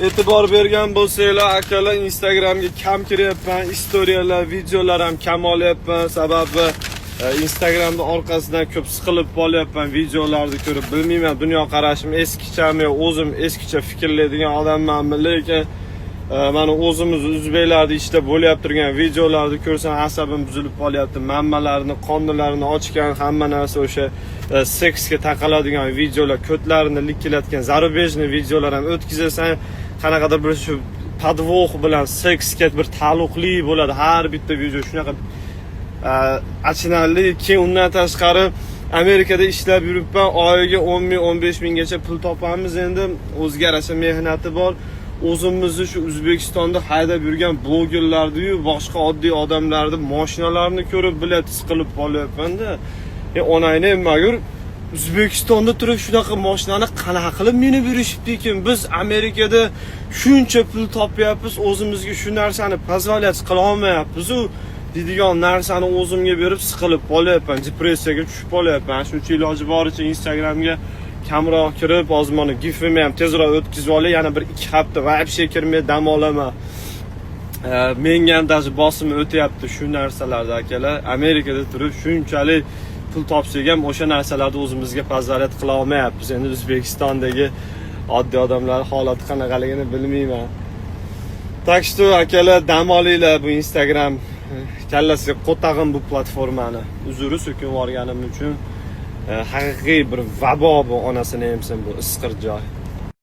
E'tibor bergan bo'lsanglar, akalar, Instagramga kam kiryapman, история lar, videolar ham kam olyapman. Sababi Instagramda orqasidan ko'p siqilib qolyapman videolarni ko'rib. Bilmayman, dunyoqarashim eskichami, o'zim eskicha fikrlaydigan odammanmi, lekin mana o'zimiz o'zbeklarni ichida bo'lyapti turgan videolarni ko'rsam, asabim buzilib qolyapti. Mammalarini, qonnilarini ochgan, hamma narsa o'sha seksga taqaladigan videolar, ko'tlarini likillatgan зарубежный videolar ham o'tkazasan, qanaqadir bir shu подвох bilan seksga bir taalluqli bo'ladi har bitta video. Shunaqa achinarli. Keyin undan tashqari Amerikada ishlab yuribman, oyiga 10 ming, 15 minggacha pul topamiz. Endi o'ziga yarasha mehnati bor. O'zimizni shu O'zbekistonda haydab yurgan blogerlarni-yu boshqa oddiy odamlarni moshinalarini ko'rib, блядь, siqilib qolyapmanda. E, onangni magur, O'zbekistonda turib shunaqa mashinani qanaqa qilib minib yurishibdi ekan? Biz Amerikada shuncha pul topyapmiz, o'zimizga shu narsani позволять qila olmayapmiz u deydigan narsani o'zimga berib, siqilib qolyapman, depressiyaga tushib qolyapman. Shuning uchun iloji boricha Instagramga kamroq kirib, hozir mana gifimni ham tezroq o'tkazib olay, yana bir 2 hafta вообще kirmay dam olaman. Menga ham даже bosim o'tyapti shu narsalarda, akalar. Amerikada turib shunchalik pul topsak ham, o'sha narsalarni o'zimizga позволять qila olmayapmiz. Endi O'zbekistondagi oddiy odamlar holati qanaqaligini bilmayman. Так что, akalar, dam olinglar bu Instagram kallasiga qo'tag'im bu platformani. Uzri, so'kib yuborganim uchun. Haqiqiy bir vabo bu, onasini emsin bu isqir joy.